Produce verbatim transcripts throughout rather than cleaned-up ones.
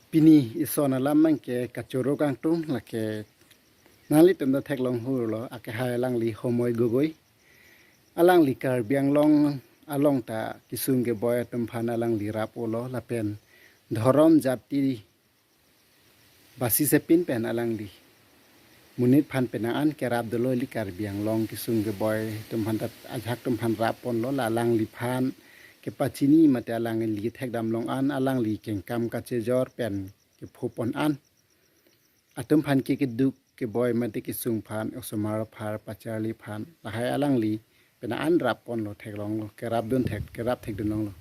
Pini ison alam abangke kachoro kangtung, lake nanglitum ta theklong hurlo, akehai alangli Homoi Gogoi. Alangli Karbi Anglong along ta kesung keboi atum aphan alangli rap-olo lapen dhorom jati basi sepin pen alangli monit aphan penang an kerap dolo. Ili Karbi Anglong kesung keboi atum aphan ta ajahak atum aphan rap ponlo, la alangliphan kepachini mate alangli thekdam long an alangli kengkam kachejor pen kepho pon an atum aphan ke keduk keboi mate kesung aphan, osomar aphar pacharli aphan, lahai alangli penang an rap ponlo, theklonglo, kerap dun thek, kerap thekdun longlo.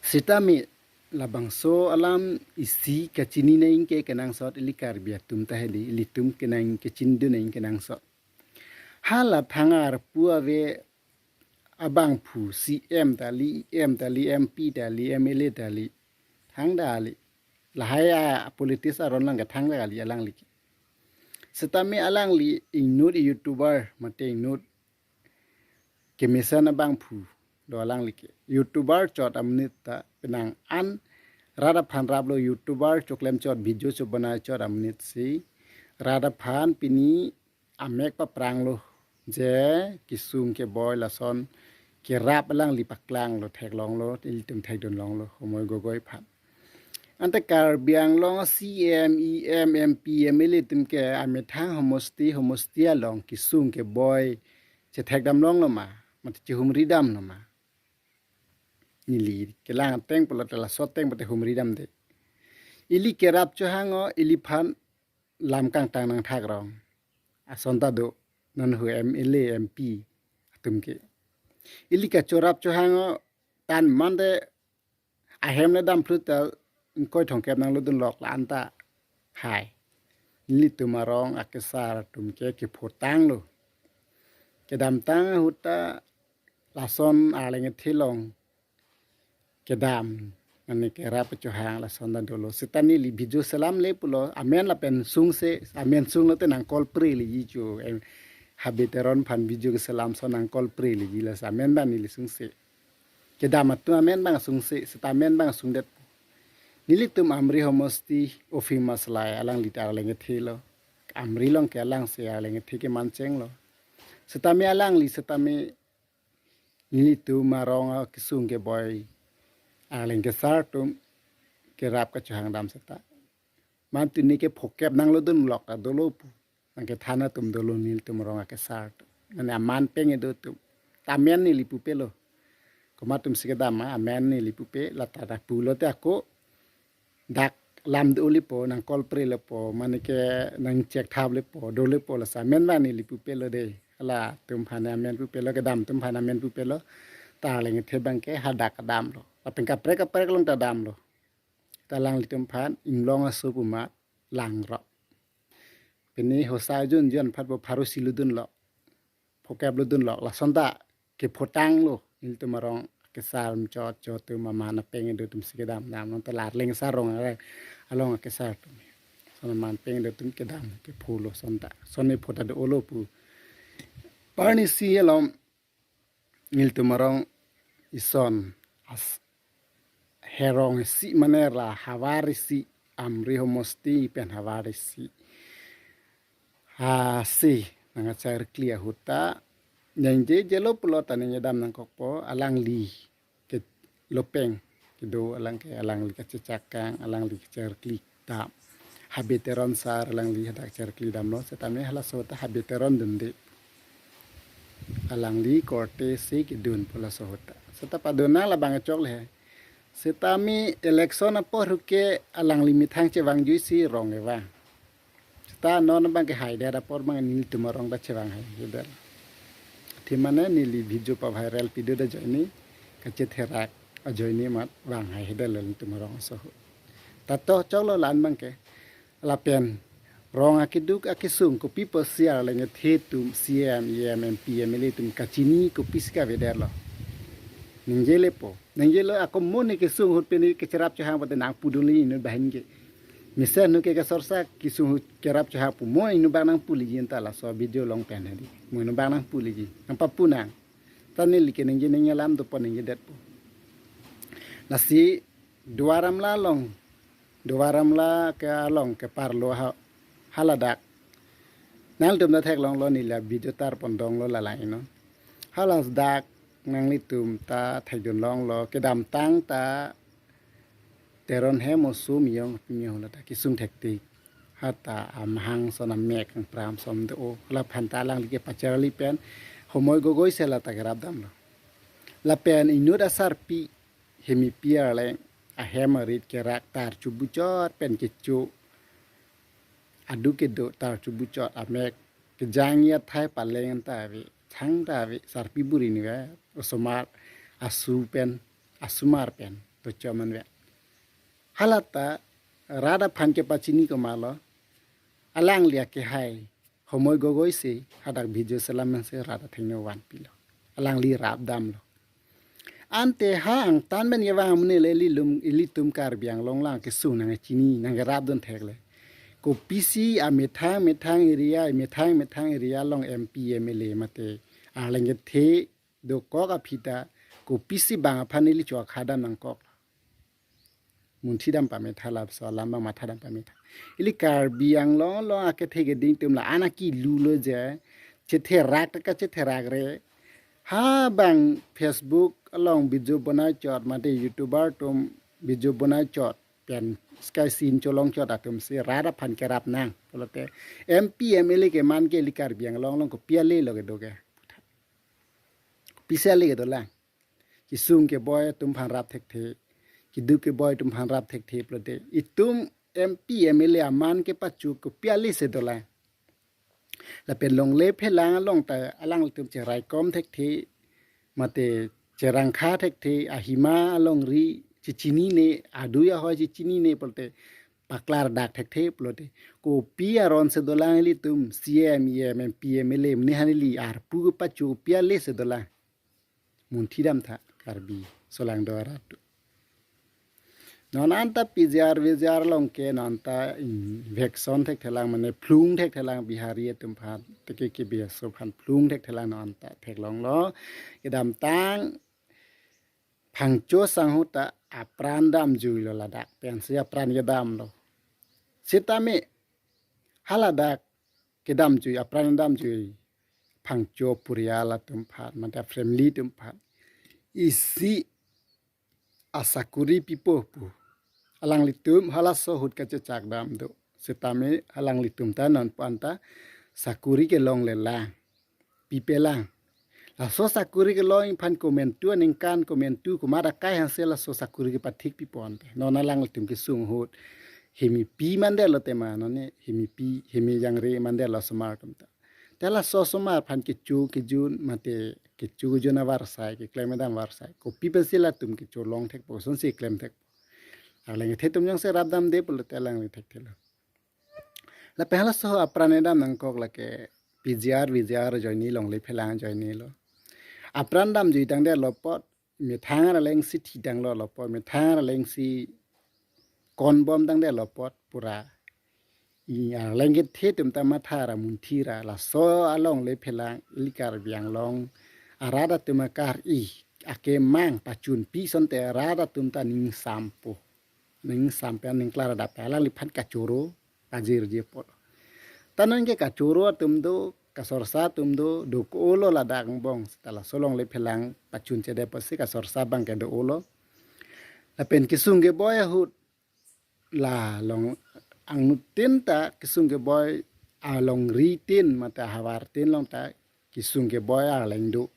Sitame labangso alam isi kachini nangji ke kenangsot ili Karbi atum ta hedi, ilitum kenang kachinidun nangji kenangsot. Hala thangar pu ave abangphu C M ta kali, E M ta kali, M P ta kali, M L A ta kali, thangta kali. Lahai a politics aron lang ke thangta kali alangli ke. Sitame alangli inut YouTuber mate inut kemesen abangphu do alangli ke. YouTuber chot amonit ta penang an rat aphan raplo, YouTuber choklem chot, video chobana chot amonit si rat aphan pini amek papranglo je kesung keboi lason kerap alangli paklanglo, theklonglo, ilitum thekdun longlo Homoi Gogoi aphan. Ante Karbi Anglong C M, E M, M P, M L A atum ke amethang homosti homosti along kesung keboi chethekdam longlo ma, mate chehumri damlo ma? Neli kelang ateng pulote laso ateng pute humri damde. Ili kerap chohang-o, iliphan lam kangtang nangthak rong. Ason ta do, non hu M L A, M P atum ke. Ili kachorap chohang-o, tan mande ahem le dam phlut ta ingkoi thomkep nanglodun lok la-an ta hai. Nelitum arong akesar atum ke kepho tanglo. Kedamtang ahut ta lason arleng kethe along kedam, mane kerap chohang lason ta dolo. Seta neli video selam le pulo, amen lapen sungse, amen sunglo te nang call pre leji chu. Em, Habe Teron aphan video keselam ason nang call pre leji, lasi amen abang neli sungse. Kedam atum amen abang sungse, seta amen abang sungdet. Nelitum Amri homosti Ophim Maslai, alangli ta arleng kethe lo. Amri along ke alangsi arleng kethe keman chenglo. Sitame alangli, sitame nelitum arong akesung keboi arleng kesar atum kerap kachohang dam seta. Mane tuni ke phokep nanglodun lok ta dolo pu, nangkethan atum dolo nelitum arong akesar atum. Mane aman peng kedo atum. Ta amen neli pupelo. Komat atumsi kedam ma, amen neli pupe, la ta ta pulote ako dak lam do lepo, nang call pre lepo, mane ke nang check thap lepo, do lepo, lasi amen abang neli pupelo de. Halatum aphan amen pupelo, kedam atum aphan amen pupelo. Ta arleng kethe abang ke hadak damlo. Lapen kaprek kaprek along ta damlo. Ta alanglitum aphan inglong aso pu ma langrok. Pini hosai jun jun phat bo pharo si lodun lok, phokep lodun lok, lason ta kepho tanglo. Nelitum arong kesar chot chot atum aman apeng kedo atumsi kedam dam, non ta la arleng kesar arong are along kesar atum. Son aman apeng kedo atum kedam kepho lo son ta. Son ni pho ta dolo pu. Parni si alom nelitum arong ison as herong isi mane la havar isi, Amri homosti pen havar isi. Ha si nang achar kli ahut ta ningje jelo pulo ta ningje dam nangkokpo, alangli ke lopeng kedo, alang ke alangli kachechakang, alangli kachar kli dam. Habe Teron sar alangli hadak char kli damlo, setame halaso ta Habe Teron dunde. Alangli korte si kedun pu laso ahut ta. Seta padona labang chokle he. Setame election apor huke alangli methang chevang juisi rong kevang. Seta non abang ke haidet apor abang nelitum arong ta chevang haihedet. Thi mane neli video pa viral video da ajoine, kachetherak ajoine mat vang haihedet nelitum arong aso ahut. Ta to choklo la-an abang ke. Lapen rong akeduk akesung kopi pusi arleng kethe atum, C M, E M, M P, M L A atum kachini kopisi kavedetlo? Ningje lepo. Ningjelo, ako mo ne kesung ahut pini kecherap chohang pute nang pudun li inut abang ke. Mesen nu ke kesorsa kesung ahut kerap chohang pu mo inut abang nang pu leji, anta laso video along pen hedi. Mo inut abang nang pu leji. Nang papu nang. Ta neli ke ningje ningje alam dopo, ningjedetpo. Lasi Duar Amla along Duar Amla ke along keparlo ha, haladak. Nangtum ta theklonglo, neli la video tar pondonglo lalang ino. Haladak nanglitum ta thekdunlonglo, kedamtang ta Teron hem oso miyong pimiyong lata kesung thektik. Hata amahang ason amek angpram ason do-o. Laphan ta alangli kepacharli pen Homoi Gogoi si lata kerapdamlo. Lapen inut asarpi Hemipi arleng ahem arit kerak tar chubuchot pen kecho adu kedo tar chubuchot amek kejang athai paleng ta ave, chang ta ave, sarpi buri ni ve, osomar asu pen, asumar pen, tocho man ve. Halata rat aphan kepachini komatlo, alangli akehai Homoi Gogoi si hadak video selam si rat athengno vanpilo. Alangli rapdamlo. Ante ha angtan pen kevang amonit le ililum, ilitum Karbi Anglong lang kesung nangchini, nangkerapdun thekle. Kopisi amethang methang area, methang methang area along M P, M L A mate arleng kethe dokok aphi ta kopisi bang aphan ili chokhadam nangkok. Munthidam pametha, lapuson alam abang mathadam pametha. Ili Karbi Anglong along akethe keding atum la-an akilulo je, chetherak ta kachetherakre. Ha bang Facebook along video bonai chot, mate YouTuber atum video bonai chot pen sky scene cholong chot atum si rat aphan kerap nang pulote, M P, M L A keman ke ili Karbi Anglong along kopi alelo kedo ke? Pisi ale kedolang? Kesung keboi atum aphan rap thekthe, keduk keboi atum aphan rap thekthe pulote, itum M P, M L A aman kepacho kopi ale si dolang? Lapen longle phelang along ta alanglitum cheraikom thekthe, mate cherangkha thekthe, ahima alongri chechinine, adui ahoi chechinine pulote, paklardak thekthe pulote, kopi aron si dolang ilitum C M, E M, M P, M L A, mene hanili arpu kepacho kopi ale si dolang? Munthidam tha Karbi solangdo arat. Non anta P G R V G R along ke non ta in-, eviction thekthelang, mane phlung thekthelang, Bihari atum aphan, teke ke B S O aphan phlung thekthelang non ta theklonglo. Kedamtang Phangcho asangho ta apran damjuilo ladak pensi apran kedamlo. Sitame haladak kedamjui, apran damjui Phangcho purial atum aphan, mate family atum aphan, isi asakuri pipo pu alanglitum halaso ahut kachechakdam do. Sitame alanglitum ta non pu anta sakuri kelongle lang, pipe lang. Laso sakuri kelong aphan komantu aningkan, komantu komat akai hanse laso sakuri kepathik pipo ante. Non alanglitum kesung ahut Hemipi mandetlo tema, non ne Hemipi, Hemi jangre mandetlo osomar atum ta. Te laso osomar aphan kecho kejun, mate kecho kejun avarsai, keklem kedam avarsai, kopi pensi latum kecholong thekpo, kosonsi klem thekpo? Arleng kethe atum jongsi rapdamde pulote alangli thekthelo. Lapen halaso apran kedam nangkok lake P G R V G R ajoine, longle phelang ajoinelo. Apran damjui tangdetlo apot, methang arleng si thidanglo apot, methang arleng si konbom tangdetlo apot pura. I arleng kethe atum ta matha ra munthi ra, laso alongle phelang ili Karbi Anglong arat atum akar-i akemang pachunpi asonte arat atum ta ningsampo. Ningsam pen ningklar adap alangliphan kachoro kajirji apot. Ta non ke kachoro atum do, kasorsa atum do, do-olo ladak angbong, seta laso longle phelang pachunchedet apotsi kasorsa abang ke do-olo. Lapen kesung keboi ahut la long angnutin ta kesung keboi alongritin mate ahavartin along ta kesung keboi arleng do.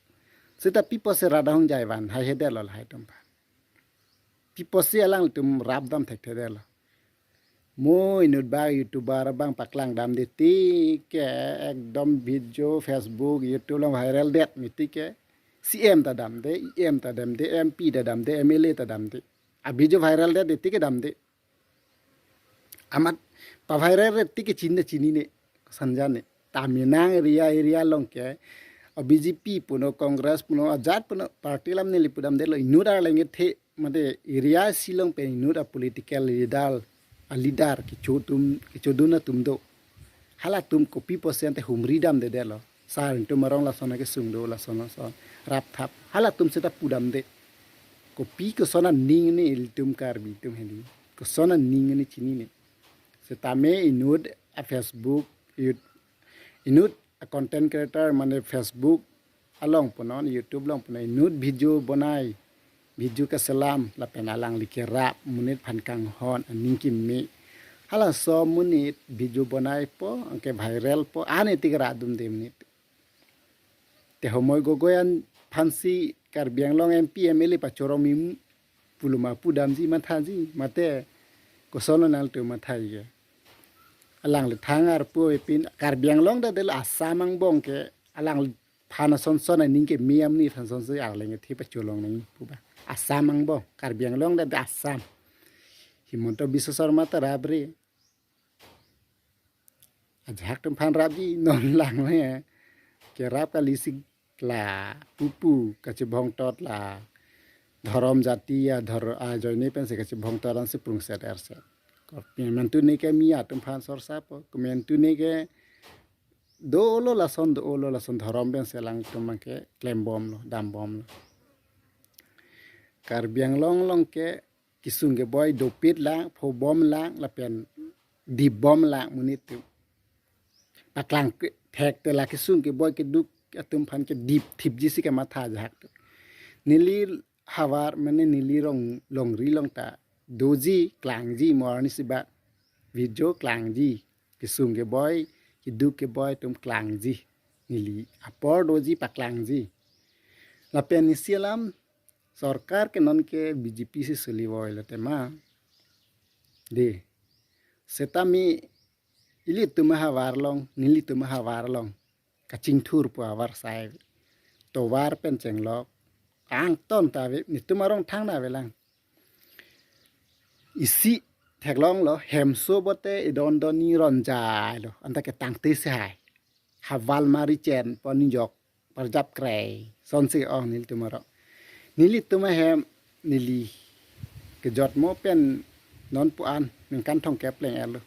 Seta pi apotsi rat ahong jaivan haihedetlo lahai atum aphan? Pi apotsi alanglitum rapdam thekthedetlo? Mo inut bang YouTuber abang paklang damde tik ke ekdom video Facebook YouTube along viral det mati ke, C M ta damde, E M ta damde, M P ta damde, M L A ta damde. A video viral det tik ke damde. Amat paviral det tik ke chinine chinine, sanjane. Ta menang area area along ke, o B J P puno, Congress puno, ajat puno, party alam neli pu damdetlo, inut arleng kethe, mate area isi along pen inut a political leader, a leader kecho atum, kechodun atum do. Halatum kopi apotsi ante humri damdedetlo? Sar atum arong lason akesung do, lason lason rapthap. Halatum seta pu damde. Kopi koson aning ne ilitum Karbi atum hedi? koson aning ne chinine. Setame inut a-Facebook, yut-, inut a-content creator mane Facebook along punon, YouTube along punon, inut video bonai, video keselam lapen alangli kerap monit aphan kanghon aning keme. Halaso amonit video bonaipo, anke viralpo, ane tik rat dum de monit. Te Homoi Gogoi aphansi Karbi Anglong M P M L A pachorong mim puluma pudamji mathaji, mate koson nangtum matha ke. Alangli thang arpu epin Karbi Anglong ta delo, Assam angbong ke, alangli aphan asonson aning keme amonit aphan asonsi arleng athe pacholong nangji pu ba. Assam angbong, Karbi Anglong ta de Assam. Himanta Biswa Sarma ta rap re. Ajahak atum aphan rapji, non lang me. Kerap kali si la pupu kachebhong tot la dhorom jati ya dhor-, ajoine pensi kachebhong tot ansi prungset erset. Kopi mentu ne ke mi atum aphan sorsapo, komentu ne ke dolo lason, dolo lason dhorom pensi alangtum ke klembomlo, dambomlo. Karbi Anglong along ke kesung keboi dopit lang, phobom lang, lapen dipbom lang monit atum. Paklang ke thek te la kesung keboi keduk atum aphan kedip thipji si kematha ajahak atum. Neli havar mane neli rong longri along ta doji, klangji, mo arnisi ba video klangji, kesung keboi, keduk keboi atum klangji. Neli apor doji, paklangji. Lapen isi alam, sorkar ke non ke B J P si suli voi lo tema. De. Setame ilitum ahavar along, nelitum ahavar along kachingthur pu avarsai. Tovar pen chenglok, angton ta ave, netum arong thang na avelang. Isi theklonglo, hemso bote idon don ni ronjai lo, anta ke tangte si hai. Haval mari chen pon jok parjap krei. Sonsi ong nelitum arong. Nelitum ahem, neli kejotmo pen non pu an ningkan thomkep pleng-et lo.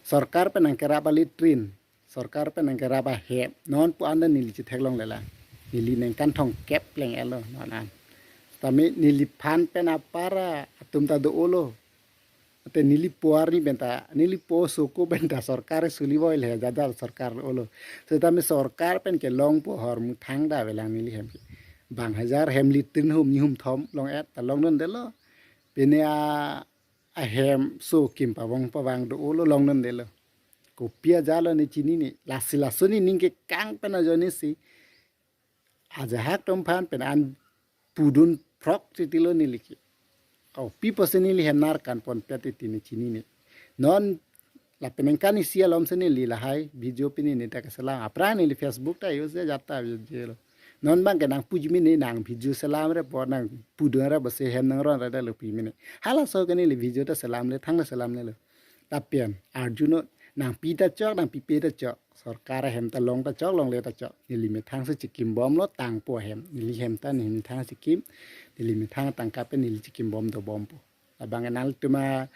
Sorkar pen nangkerap a-latrine, sorkar pen nangkerap ahem, non pu an ta neli chetheklongle lang. Neli ningkan thomkep pleng-et lo non an. Setame neliphan pen apara atum ta do-olo. Ate neli po arni pen ta, neli po soko pen ta sorkar suli voi le, jadal sorkar olo. Setame sorkar pen kelongpo ahormu thangta avelang neli hem ke. Bang hajar hem latrine hum ni hum thom long-et ta longdunde lo. Pine a, ahem so kim pavong pavang do-olo, longdunde lo. Kopi ajalo ne chinine. Lasi laso nening kekang pen ajoine si ajahak atum aphan pen an pudun phrok chitilo neli ke. Kopi pusi neli hem nar kan ponpet titi ne chinine. Non lapen ningkan isi alom si neli lahai video pini ne ta keselam. Aphrang neli Facebook ta use jat ta use lo. Non bang ke nangpuji mene, nang video selam repo, nang pudun repo, se hem nangron re ta lo pi mene. Halaso ke neli video ta selamle, thang ta selamle lo. Lapen arjunon, nangpi ta chok, nangpipe ta chok. Sorkar ahem ta long ta chok, longle ta chok. Neli methang si chikimbomlo, tangpo ahem. Neli hem ta neli methang chikim, neli methang tangka pen neli chikimbom dobompo. Labang nanglitum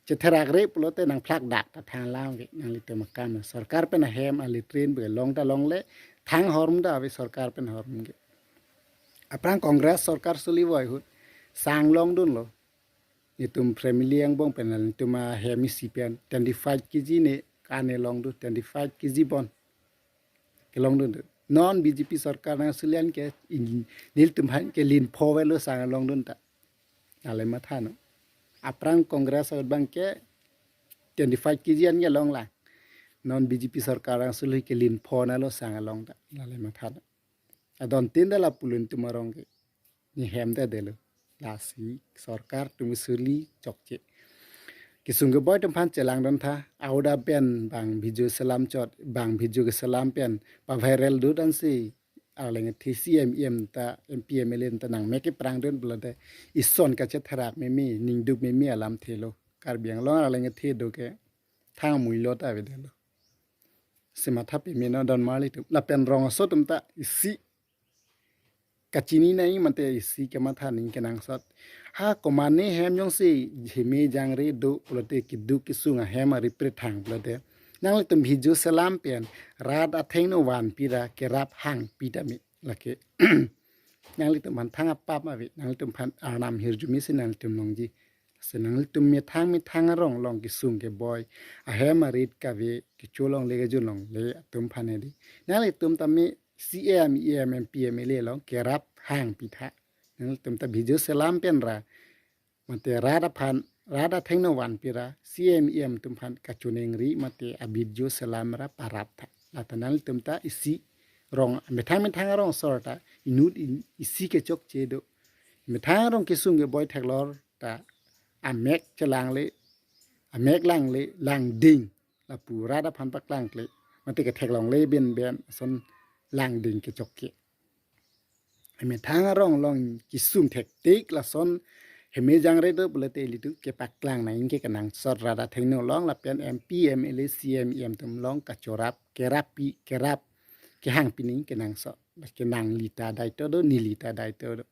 chetherakre pulote nangphlak dak ta thang lang ke, nanglitum akam. Sorkar pen ahem a-latrine be long ta longle, thang ahormu ta ave sorkar pen ahormu ke. Aphrang Congress sorkar suli voi ahut sang longdunlo. Netum family angbong pen netum ahem isi pen twenty-five K G ne kane longdun, twenty-five K G bon kelongdun. Non B J P sorkar nangsulian ke in, nelitum aphan ke lin pho avelo sang longdun ta. Lale mathanon. Aphrang Congress ahut bang ke twenty-five K G an kelong lang. Non B J P sorkar nangsuli ke lin pho avelo sang long ta. Lale mathanon. Adon tin ta lapu lo netum arong ke. Ne hem ta delo. Lasi sorkar atum suli chokche. Kesung keboi atum aphan chelangdun tha. Auda pen bang video selam chot, bang video keselam pen paviral dut ansi arleng athe C M, E M ta, M P, M L A ta nangmek keprangdun pulote ison kachetherak meme, ningduk meme alamthe lo. Karbi Anglong arleng athe do ke thang muilo ta avedetlo. Si matha peme non don marli atum. Lapen rong aso atum ta isi kachini nangji mate isi kematha nangji kenangsot. Ha komatne hem jongsi heme jangre do pulote keduk kesung ahem aripre thang pulote nanglitum video selam pen rat athengno vanpi ra kerap hangpi tame lake. Nanglitum aphan thang apap ave, nanglitum aphan arnam hirjume si nanglitum longji. Lasi nanglitum methang methang arong along kesung keboi, ahem arit kave, kecho longle kejun longle atum aphan hedi, nanglitum tame C M, E M, M P, M L A along kerap hangpitha. Nanglitum ta video selam pen ra, mate rat aphan, rat athengno vanpi ra, C M, E M atum aphan kachiningri mate a-video selam ra paraptha. Lata nanglitum ta isi rong, methang methang arong asor ta inut in, isi kechokche do. Methang arong kesung keboi theklor ta amek chelangle, amek langle, langding, lapu rat aphan paklangkle, mate ketheklongle ben ben ason langding kechokche. Methang arong along kesung thektik lason heme jangre do pulote ilitum kepaklang nangji ke kenangsot, rat athengno along lapen M P, M L A, C M, E M atum along kachorap, kerappi, kerap, kehangpi nangji kenangsot. Bas kenangli ta daito do, neli ta daito do.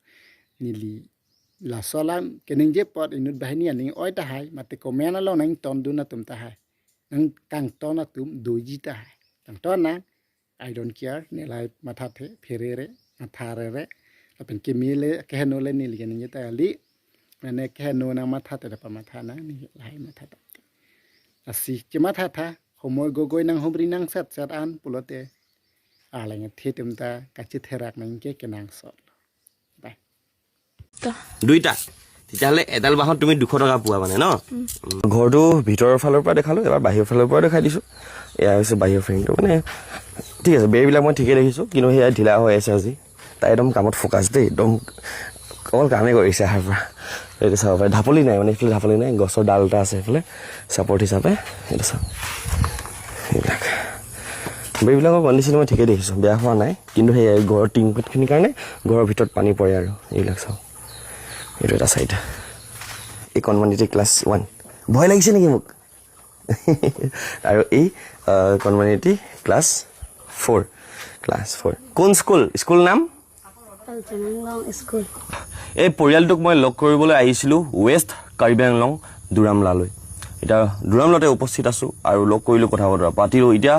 Neli laso alam keningje apot inut banghini aning oi tahai, mate comment along nangtondun atum tahai, nangkangton atum doji tahai. Kangton nang, I don't care, ne lahai mathathe, pherere, matharere. Lapen kemele, keheno le neli keningje ta kali. Mane keheno nangmathathe, da pamatha nang, ne lahai mathathe. Lasi chemathatha, homoi gogoi nanghumri nangsetset an pulote, arleng athe atum ta kachetherak nangji ke kenangsot. Bye. দুইটা। তেতিয়াহ'লে এডাল বাঁহত তুমি দুশ টকা পোৱা মানে ন? উম, ঘৰটো ভিতৰৰ ফালৰ পৰা দেখালো, এবাৰ বাহিৰৰ ফালৰ পৰা দেখাই দিছো। এয়া হৈছে বাহিৰৰ ফ্ৰেমটো, মানে ঠিক আছে, বেৰবিলাক মই ঠিকে দেখিছো, কিন্তু সেয়া ঢিলা হৈ আছে আজি। তাই একদম কামত ফ'কাছ দেই, একদম অকল কামেই কৰিছে অহাৰ পৰা। এইটো চাব পাৰে, ঢাপলি নাই, মানে এইফালে ঢাপলি নাই, গছৰ ডাল এটা আছে এইফালে ছাপৰ্ট হিচাপে। এইটো চাওক, এইবিলাক বেৰবিলাকৰ কণ্ডিশ্যন মই ঠিকে দেখিছো, বেয়া হোৱা নাই, কিন্তু সেই ঘৰৰ টিং পাতখিনিৰ কাৰণে ঘৰৰ ভিতৰত পানী পৰে আৰু। এইবিলাক চাওক, এইটো এটা চাইড। এই কণমানিটি ক্লাছ ওৱান। ভয় লাগিছে নেকি মোক? আৰু এই আহ, কণমানিটি ক্লাছ ফ'ৰ। Class four. কোন স্কুল? স্কুল নাম? পালচাং আংলং স্কুল। এই পৰিয়ালটোক মই লগ কৰিবলৈ আহিছিলো ৱেষ্ট কাৰ্বি আংলং দুৰামলালৈ। এতিয়া দুৰামলাতে উপস্থিত আছো আৰু লগ কৰিলো, কথা বতৰা পাতিলো। এতিয়া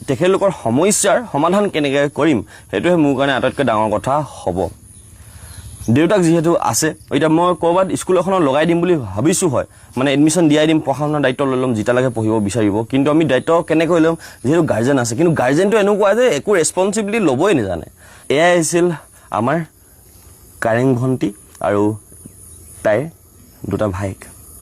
তেখেতলোকৰ সমস্যাৰ সমাধান কেনেকে কৰিম, সেইটোহে মোৰ কাৰণে আটাইতকৈ ডাঙৰ কথা হ'ব। দেউতাক যিহেতু আছে, এতিয়া মই ক'ৰবাত স্কুল এখনত লগাই দিম বুলি ভাবিছো হয়, মানে এডমিশ্যন দিয়াই দিম, পঢ়া শুনাৰ দায়িত্ব লৈ ল'ম, যিতালৈকে পঢ়িব বিচাৰিব। কিন্তু আমি দায়িত্ব কেনেকৈ ল'ম, যিহেতু গাৰ্জেন আছে, কিন্তু গাৰ্জেনটো এনেকুৱা যে একো ৰেছপনচিবিলিটি ল'বই নাজানে। এয়াই আছিল আমাৰ কাৰেং ভণ্টি আৰু তাইৰ দুটা ভায়েক।